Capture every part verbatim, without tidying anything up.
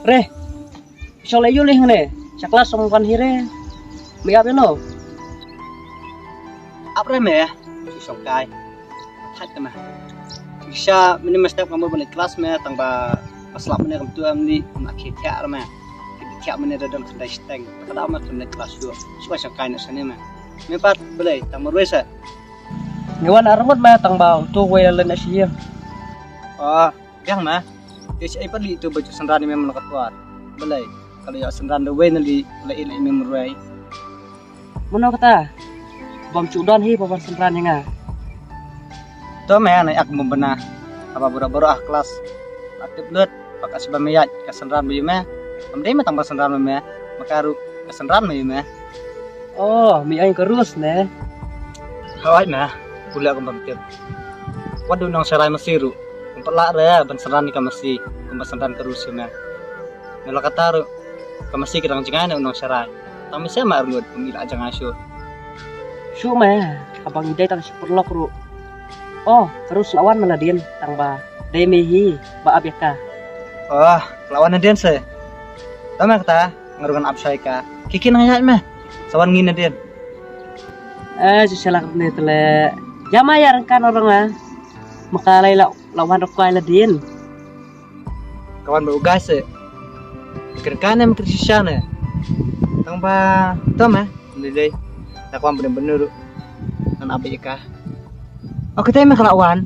Re, shong leh ïu leh hangne. Sha klas shong wan hi re. Me ap ïano? Ap re me. Shong kai. Thait te me. Sha mini mestep kamu balik klas me tang ba ba slap mini kam tu am ni ma ki thiah re me. Ki thiah mini da dang khandai steng. Kada ma khandai klas tu. Shu shong kai na sini me. Me pat balik tang marwei sa. Ngi wan arngut me tang ba utu wei la len ashi. Ah, biang me. Te shi ai pat li tu ba ju sendran ni me mano ka tuar. Balei? Kalau ya sendran da wei na li la in ai me marwei. Mano kata? Bam chu don hi ba ban sendran ni nga. To me na ak mum bana. Aba bura bura ah kelas. Atip lut. Baka seba me yat ka sendran ba yu me. Am dei me tang ba sendran me me. Maka ru ka sendran me yu me. Oh, mi ain ka rus ne. Hawai me. Pula ka bam tip. Wat du nong serai masi ru. Kum pala re ban sendran ni ka masi. Kum ba sendran ka rus yu me. Nela kata ru. Ka masi ka dang jngai ne u nong serai. Tang masi ma arngut kum ila jngai shu. Shu me. Abang idai tang shu perlok ru. Oh, ka rus lawan me la din tang ba. Dei me hi ba ap ïa ka. Oh, lawan na din se. Tama kata, ngarungan ap shai ka. Kiki nang yat me. Sawan ngi na din. Eh, si shalak ne tele. Jama ya rengkan orang ah. Makalai la lawan rokai la din. Kawan ba ugai se. Kren kan em kren shisha ne. Tang ba, tama, lele. Nak wan bener-bener. Nan ap ïa ka. Oke, tama kala wan.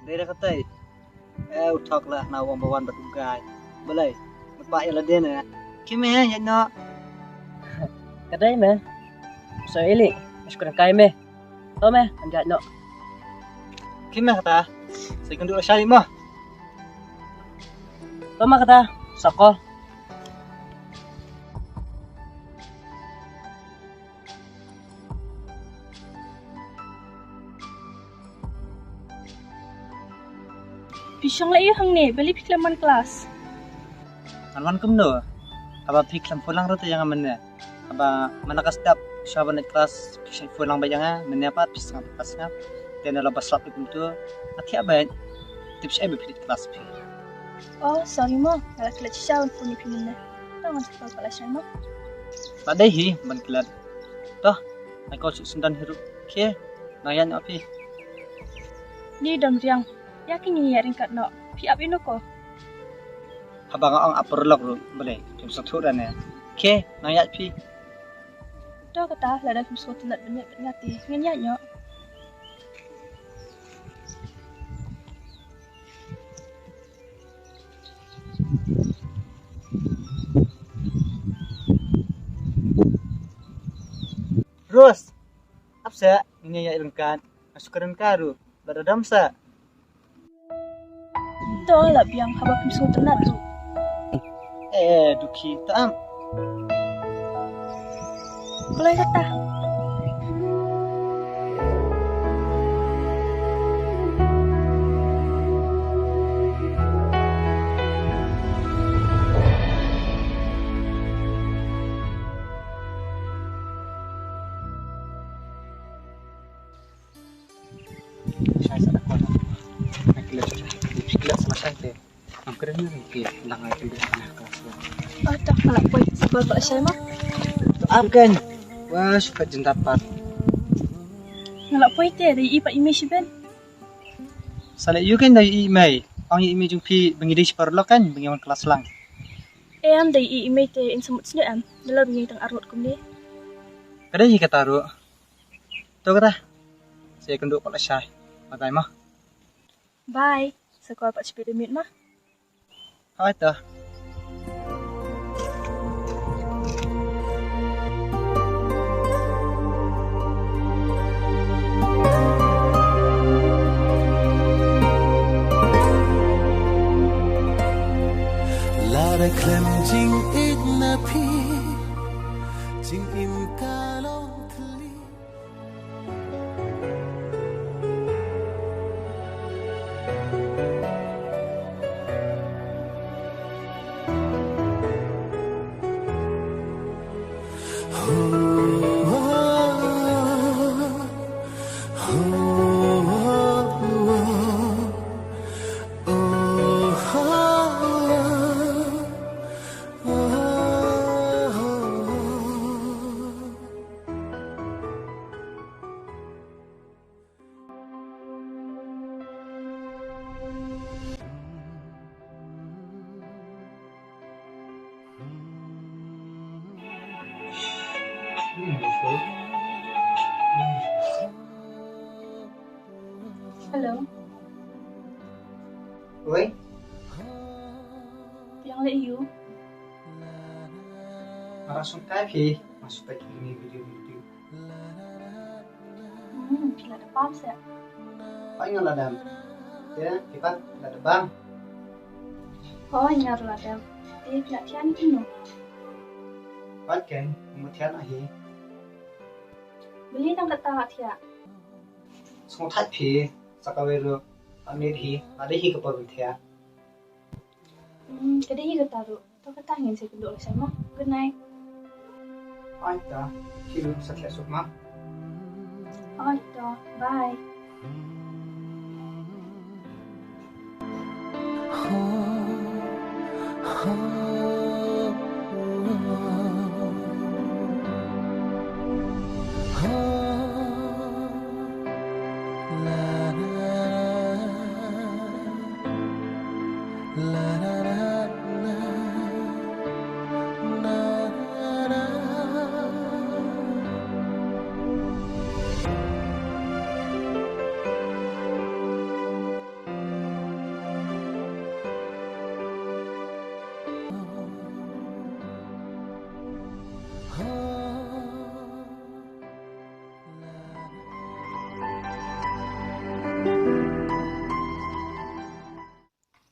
Dei da katai. Eh, u thok la na wang bawan bad u gai. Balai. Mut ba ïa la den eh. Kim eh, ïa no. Kadai me. So ili. Is kurang kai me. To me, anjat no. Kim eh kata. Sai kundu la shai mo. To me kata. Sako. Phi shong la ïu hangne, balei phi khlem wan klas? Ngan wan kumno? Haba phi khlem phone lang ruh te ïa nga mynne. Haba mynne ka step shuwa ban leit klas phi shait phone lang beit ïa nga, mynne pat phi sngap pat sngap. Te na la ba slap phi kumto. Nga thiah beit. Tip shaei ba phi leit klas phi. Oh, sorry mo. Nga la klet shisha ban phone ïa phi mynne. To ngan sa call pat lashai mo. La dei hi ban klet. To, ai call shu sngewdon hi ruh. Khie, nang ïaid noh phi. Ni Domriang, ïa ki ngi ïaid ryngkat noh. Phi ap ïano ko? Haba nga ong ap paralok ruh, balei phim sngewthuh da ne. Khie, nang ïaid phi. To kata, lada phim sngewtynnat ban ïaid bad nga te, ngin ïaid noh. Rose, ap seh, ngin ïa ïaid ryngkat. Nga shu kren ka ruh, lada dam seh. To la biang haba phim sngewtynnat ruh. Eh, Dukhi, to am. Kloi kata. Shai sa da kon. Nga klet sa, klet sa ma shai te. Am kren ni ki lang ai klet na ka sa. Oh, to, nga la poi sa call pat lashai mo. Ap kan. Wah, shu ka jin dapat. Nga la poi te, dei i pat i mei shi ben. Sa leh ïu kan dei i mei. Ong i mei jong phi ba ngi dei shi paralok kan, ba ngi wan klas lang. Em, dei i mei te in sa mut sniew em. Dei la ba ngi tang arngut kumne. Ka dei hi kata ruh. To kata. Sa ïakynduh pat lashai. Bye bye mo. Bye. Sa call pat shiphew minit mo. Hooid to. Khlem jingïeit na phi, jingim ka long thylli. Hello. Oi. Biang leh ïu. Ara sung kai phi, masuk tak ini video video. Hmm, phi la da pam se. Oi, nga la dam. Te, phi pat la da bam. Oi, nga la dam. Te, phi la thian kumno? Pat ken, mo thian ahi. Beli tang kata thian. Sngewthuh phi, sa kawei ruh, amit hi, ada hi ka por thian. Hmm, ka dei hi kata ruh. To kata ngin sa kynduh lashai mo. Good night. Oi to, phi ruh sa thiah suk mo. Oi to, bye.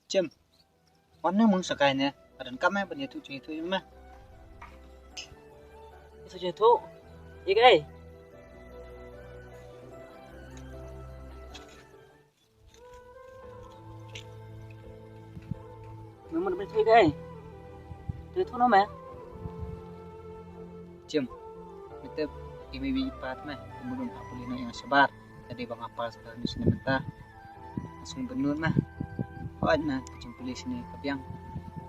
Jim, wan ne mung sa kai ne, adan kam me ban ïathuh jingïathuh ïa me. Ïathuh jingïathuh? Ïa kaei? Me mut ban ïathuh ïa kaei? To ïathuh noh me. Jim, me tip, i mei i pa me, i mut un hap pule noh ïa nga shabar. Ka dei ba nga pass ka ni snem mynta. Nga sngewbha nud ma. Hooid ma, ka jingpule sini ka biang.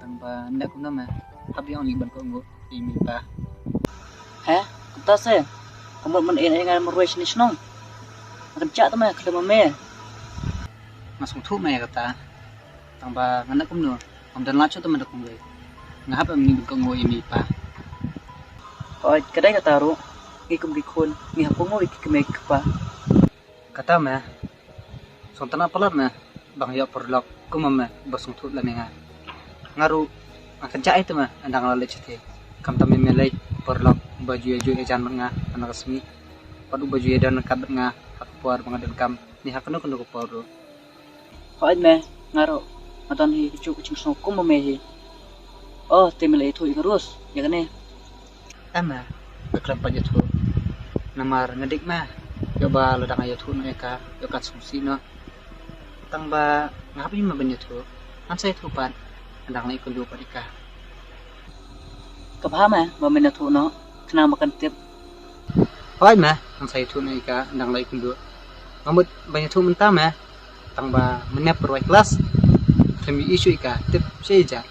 Tang ba nda kumno ma, hap biang ni ban kohnguh ïa i mei i pa. He, kumta se. Ka mut mynta nga marwei sini shnong. Nga kynjah te ma khlem ma me. Nga sngewthuh ma ïa kata. Tang ba nga nda kumno, ngam don lad shuh te ma da kumwei. Nga hap ïa ni ban kohnguh ïa i mei i pa. Hooid, ka dei kata ruh. Ngi kum ki khun, ngi hap kohnguh ïa ki kmie ki kpa. Kata me, sngewtynnat palat me, ba nga ïoh paralok kum ma me ba sngewthuh lem ïa nga. Nga ruh, nga kynjah ïa te me, ynda nga la leit shatei. Khamtam ïa me lei, paralok uba ju ïa ju ïa jan bad nga, ha ka sngi. Bad uba ju ïa don ryngkat bad nga, ha ka por ba nga donkam, ne ha kano kano ka por ruh. Hooid me, nga ruh, nga don hi kajuh ka jingsngew kum ma me hi. Oh, te me la ïathuh ïa ka Rose ïa kane? Em me, nga khlem pat ïathuh. Namar nga dik me, ïoh ba lada nga ïathuh noh ïa ka, ïoh kan sngewsih noh. Tang ba nga hap ïa me ban ïathuh, ngan sa ïathuh pat, ynda nga la ïakynduh pat ïa ka. Ka bha me, ba men ïathuh noh, khnang ba kan tip. Hooid me, ngan sa ïathuh noh ïa ka, ynda nga la ïakynduh. Nga mut ban ïathuh mynta me, tang ba mynne pyrshah klas, khlem ïohi shuh ïa ka, tip sha ïa jar.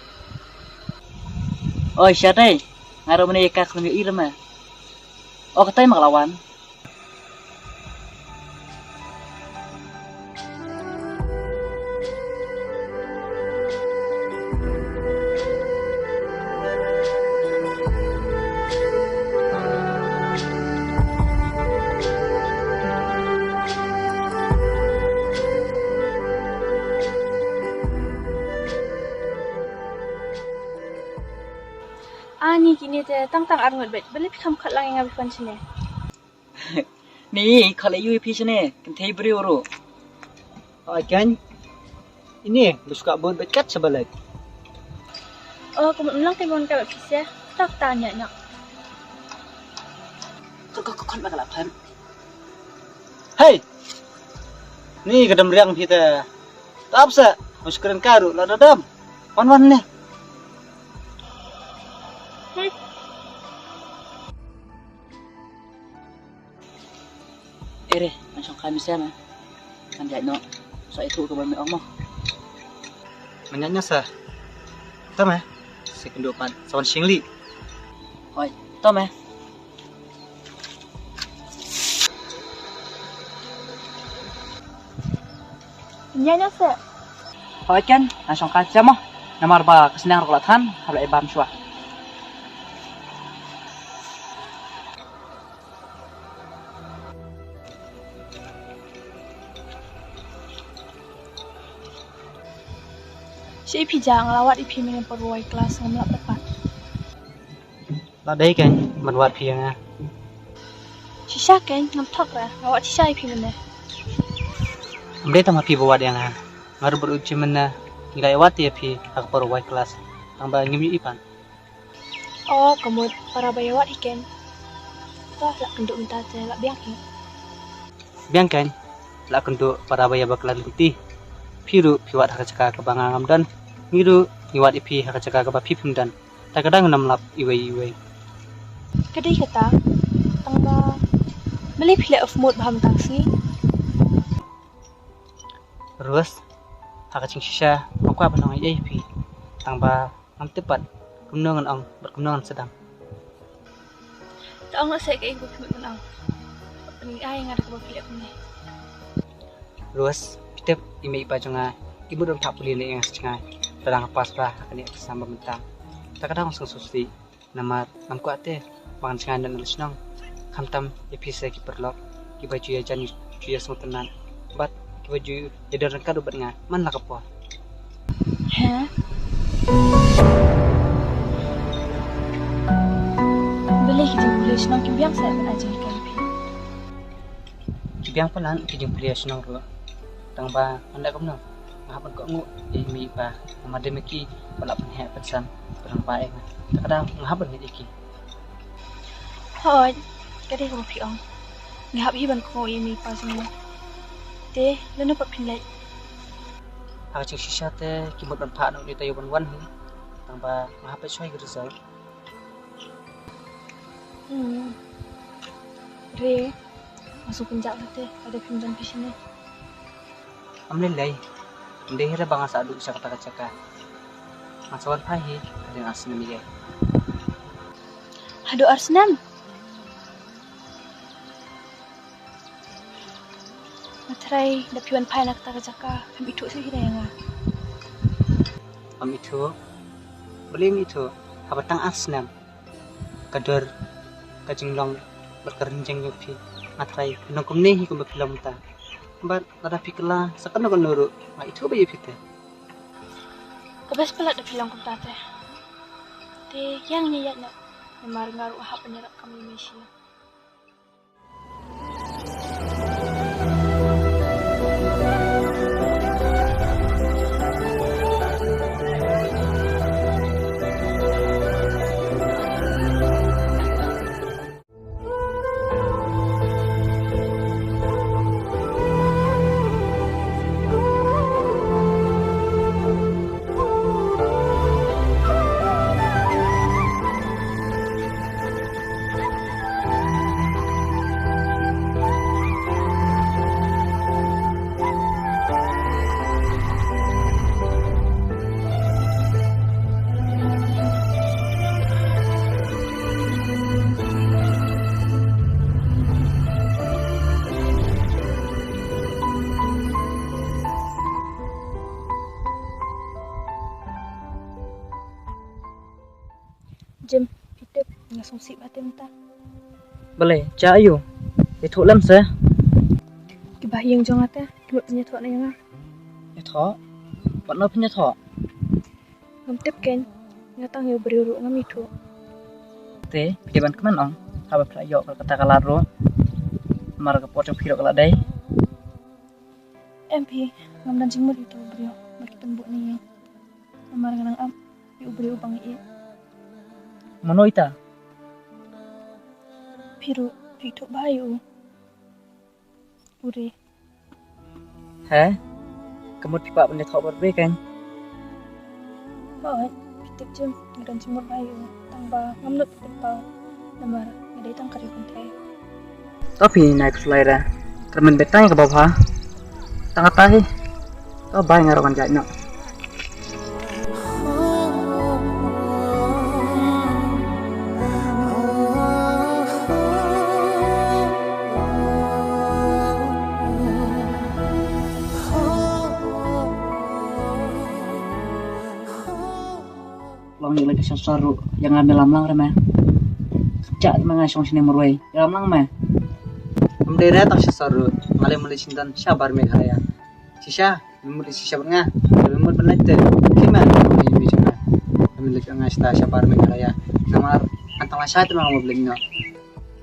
Oi, shatei, nga ruh mynne ïa ka khlem ïohi ruh me. O katei ma ka la wan. Ani kine te tang tang ar ngut beit, balei phi kham khot lang ïa nga ba phi wan shane? Ni, khot leh ïa phi shane, kynthei briew ruh. Ai kan. Ine, ba shu ka bud beit kat sha ba leit. Oh, ka mut mlang te mon ka ba phi sia. Tak ta nya nya. Ka ka ka kon ba ka la phem. Hey! Ni ka dam riang phi te. Tap sa, mas kren ka ruh la da dam. Wan wan ne. Hmm. Ere, man shong kai mi sem eh. Kan jai no. So itu ke ban me ong mo. Manyanya sa. Tama. Sekundu pan. Sawan shingli. Hoi, tama. Nya nya se. Hoi ken, ngan shong kai jam mo. Namar ba ka sneng rok la than, hab la ibam shwa. Shi phi ja nga la wad iphi mene por wai klas ngam lap dapat. La dei ken ban wad phi ïa nga. Shisha ken ngam thok ra nga wad shisha ïa phi mynne. Am dei tang ma phi ba wad ïa nga. Nga ruh bad u Jim mynne ngi la ïa wad ïa phi ha ka por wai klas. Tang ba ngim ïohi pat. Oh ka mut para ba ïa wad hi ken. Ka la kynduh mynta te la biang hi. Biang ken la kynduh para ba ïa ba klan lynti. Phi ruh phi wad ha ka jaka kaba nga ngam don. Ngi ruh ngi wad ïa phi ha ka jaka kaba phi phim don. Ta ka dang nam lap iwei iwei. Ka dei kata tang ba mele phi le of mut ba ham tang sngi. Rose, ha ka jingshisha nga kwah ban ong ei ei phi tang ba ngam tip pat kumno ngan ong bad kumno ngan sdang. Ta ong la seh ka ei ba phi mut ban ong. Pynai nga da kaba phi le kumne. Rose, phi tip i mei i pa jong nga i mut ban phah pule ne ïa nga sa jngai. Tang ba nga pass bha ha kane ka exam ba mynta. Ta ka dang sngewsih namar ngam kwah te ba ngan jngai na la shnong. Khamtam ïa phi sa ki paralok kiba ju ïa jan ju ïa sngewtynnat bad kiba ju ïa don ryngkat bad nga man la ka por. He? Balei ki jingpule shnong ki biang sa ban ai jinghikai ïa phi? Ki biang palat ki jingpule shnong ruh. Tang ba ngan leh kumno? Nga hap ban kohnguh ïa i mei i pa namar dei ma ki ba la pynheh pynsan pynrangba ïa nga. Ta ka dang nga hap ban ngeit ïa ki. Hooid, ka dei kaba phi ong. Nga hap hi ban kohnguh ïa i mei i pa jong nga. Te lano pat phin leit? Ha ka jingshisha te ki mut ban phah noh ne taïew ban wan hi. Tang ba nga hap peit shuwa ïa ki result. Hmm. Re, nga sngewkynjah kate, lada phim don phi shane. Am lei lei. Ym dei hi re ba nga sa duh sha kata ka jaka. Nga sa wan phai hi hadien ar snem ïa. Haduh ar snem? Nga tharai da phi wan phai na kata ka jaka phim ithuh shuh hi da ïa nga. Ym ithuh? Balei ym ithuh? Haba tang ar snem ka dur, ka jinglong bad ka rynjeng jong phi. Nga tharai phin long kumne hi kumba phi long mynta. Bad lada phi kylla sa kano kano ruh nga ithuh ba ïa phi te. Ka best palat da phi long kumta te. Te ïa ngin ïaid noh namar nga ruh hap ban ïarap kam ïa me sha. Jim, phi tip, nga sngewsih bha te mynta. Balei, jia aiu? Ïathuh lem se. Ki bahaïing jong nga te, ki mut pynïathuh na ïa nga. Ïathuh? Bad no pynïathuh? Ngam tip keiñ, nga tang ïa u briew ruh ngam ithuh. Te, phi dei ban kmen ong, haba phi la ïoh kata ka lad ruh. Namar ka por jong phi ruh ka la dei. Em phi, ngam don jingmut ïa uto u briew ba ki pynbun ïa nga. Namar nga nang ap. ïa u briew uba nga ïeit. Mano ita? Phi ruh phi ïathuh bha ïa u. Uri. He? Ka mut phi kwah ban ïathoh bad u briew kan? Hooid, phi tip jin, nga don jingmut bha ïa u, tang ba ngam nud ban paw namar nga dei tang ka riew kynthei. To phi nai khuslai re. Kyrmen beit tang ïa kaba bha. Tang kata hi. To bye, nga ruh ngan jait noh. Long ïa la ka sha sor ruh ïa nga me lam lang re me. Kjat ma nga shong shane marwei. Ïa lam lang me. Ym dei re tang sha sor ruh. Nga leh mut leit shynton shabar Meghalaya. Shisha, me mut leit shisha bad nga. Me mut ban leit te. Ki me, me, me, me. Me leit nga shata shabar Meghalaya. Namar, anta la sha te ma nga mut leit noh.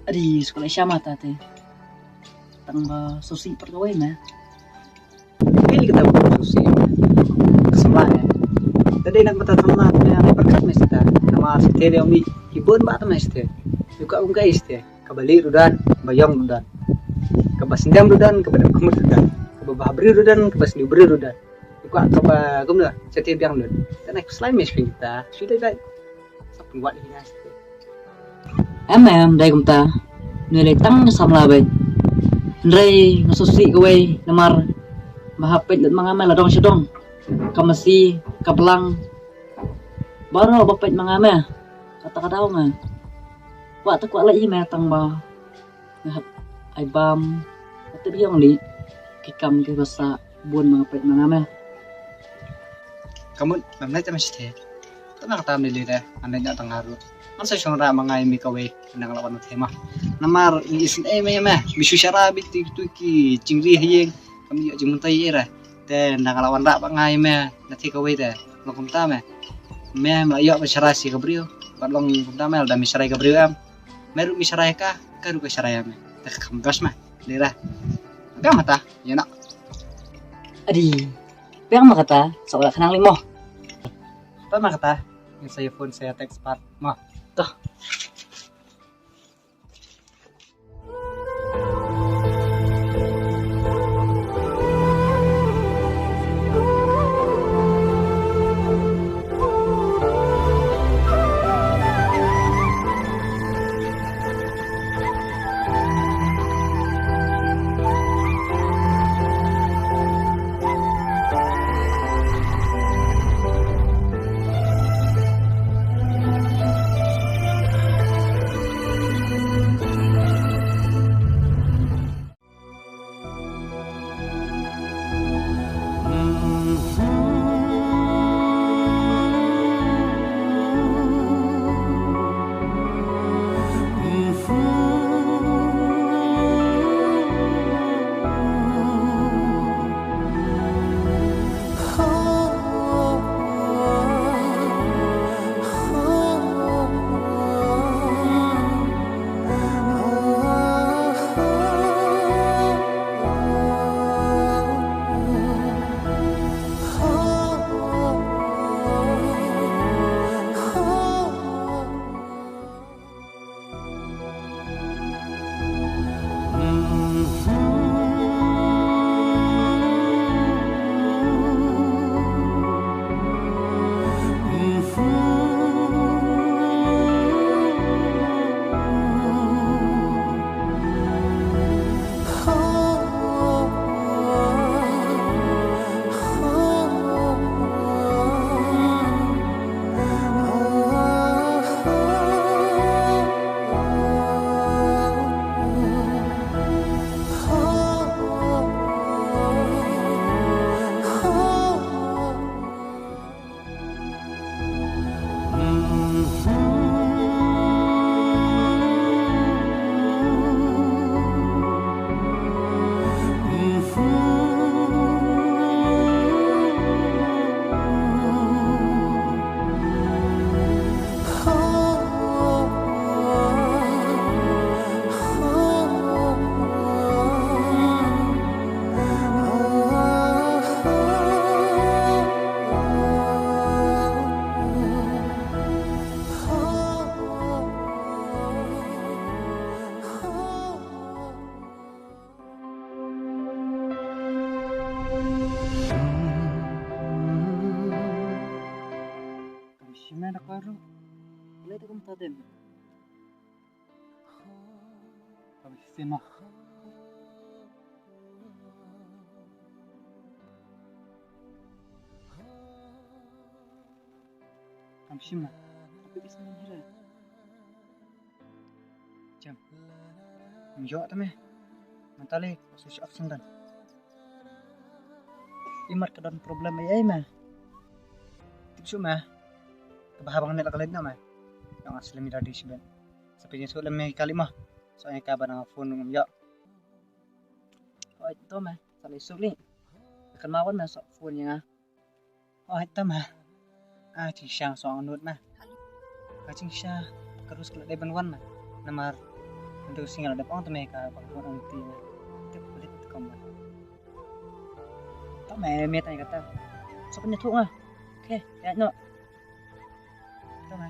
Adi, skul sha mata te. Tang ba sosik per kawei me. Pil kita buku susi. Semla ya. Tadi nak mata semla tu yang perkat mesti ta. Nama sete dia mi ibun ba tu mesti. Juga ungkai sete. Kaba li rudan, ba yong rudan. Kaba sendam rudan, kaba dam kemut rudan. Kaba babri rudan, kaba sendubri rudan. Juga kaba gum dah, sete biang rudan. Dan aku selain mesti kita. Sudah dah. Sap buat ini sete. Em em, dei kumta. Ngi lei tang samla beit. Hynrei nga sngewsih kawei namar ba hap peit lut ma nga me la dong sha dong. Ka masi, ka blang. Baroh ba peit ma nga me. Kata ka daw me. Kwah te kwah leit hi me tang ba nga hap ai bam. Kata biang li. Ki kam ki basa. Bun ma nga peit ma nga me. Ka mut mem leit te me shatei. Te na kata me lei de, ngan leit noh tang haru. Ngan sa shong rah ma nga ïa me kawei, nang la wan te ma. Namar ngi isynei me me, me shu shara beit tu tu ki jingri ha ïing, kam ïoh jingmyntoi ïa re. Te nang la wan rah ba nga ïa me, na te kawei te, long kumta me. Me me la ïoh ban shara shi ka briew, bad long kumta me, lada me shara ka briew em. Me ruh me shara ïa ka, ka ruh ka shara ïa me. Te ka kham best me. Lei re. Biang mata, ïa na. Adi. Biang ma kata, sa u la khnang lei mo. Biang ma kata, ngin sa ïa phone sa ïa text pat mo. Toh. Ka ru. Lei te kumta dem. Ka bi sima. Kam shim na. Ka bi sima hira. Jam. Ym ïoh te me. Mynta lei, switch off sngewdon. Imat ka don problem ei ei me. Tip shuh me. Kaba haba nga leit la ka leit noh me. Ïoh nga slem ïa lade shibun. Sa pynïasoh lem me kali mo. Sa ïa kaba nga phone ngam ïoh. Oi to me. Sa leit suk lei. Kan ma wan me sa phone ïa nga. Oi to me. Ah, jingshisha nga sngew angnud me. Ah, jingshisha ka rus ka la dei ban wan me. Namar mynta ka sngi la dep ong te me ka ba ka wan ong te me. Tip kulit te kam me. To me, me tang kata. Sa pynïathuh nga. Okay, ïa noh. To me.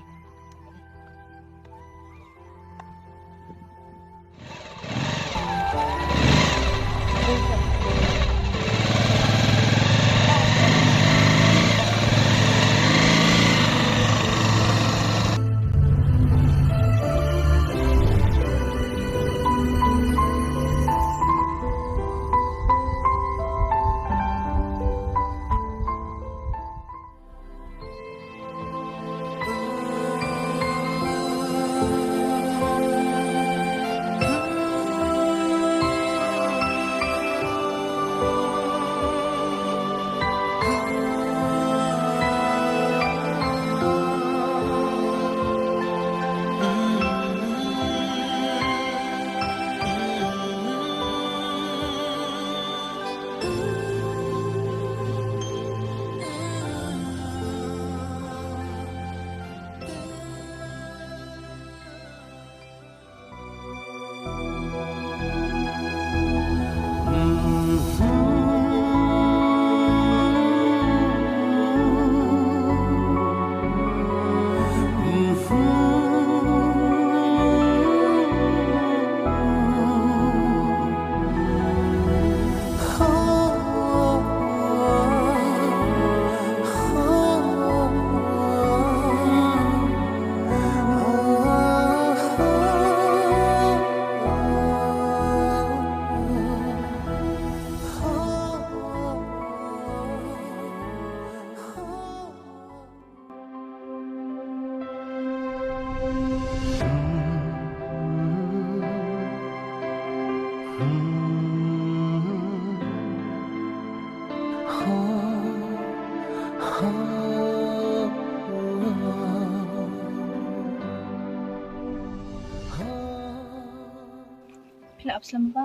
Phi la ap slem ba?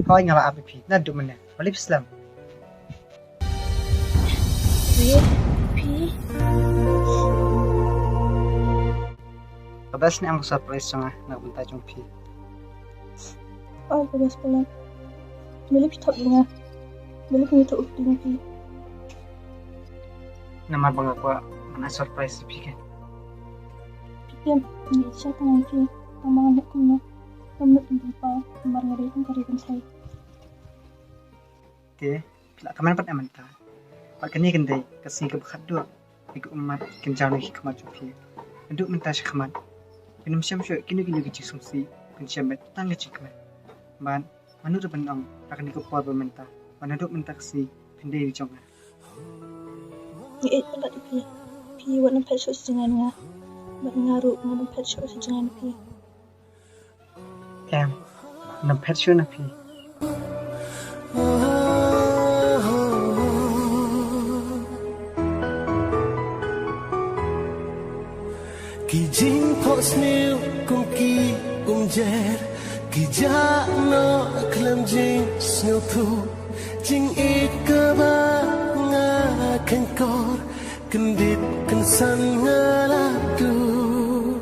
Hooid, nga la ap ïa phi naduh mynne. Balei phi slem? Wei, phi. Ka best ne em ka surprise jong nga na ka bynta jong phi. Oh, ka best phi. Balei phi thok ïa nga? Balei phi thok ïa phi? Namar ba nga kwah ban ai surprise ïa phi kein. Phi tip, nga ïeit shai tang ïa phi, tang ba nga ïeit kumno. Ngam nud ïa phi pa, namar nga dei tang ka ri kynthei. Te phi la kmen pat em mynta. Bad kane kan dei ka sngi kaba khatduh ïa ka ummat kin jaw na ki khmat jong phi. Naduh mynta sha khmat phin ym shem shuh kino kino ki jingsngewsih, phin shem beit tang ki jingkmen. Bad mano ruh ban ong ha kane ka por ba mynta, ba naduh mynta ka sngi phin dei ri jong nga. Nga ïeit palat ïa phi. Phi wat nym phet shuh sha jngai na nga. Bad nga ruh ngan nym phet shuh sha jngai na phi. Em, nym phet shuh na phi. Ki jingphohsniew kum ki umjer, ki jah noh khlem jingsngewthuh. Jingïeit kaba nga khein kor, kyndit kynsan nga la duh.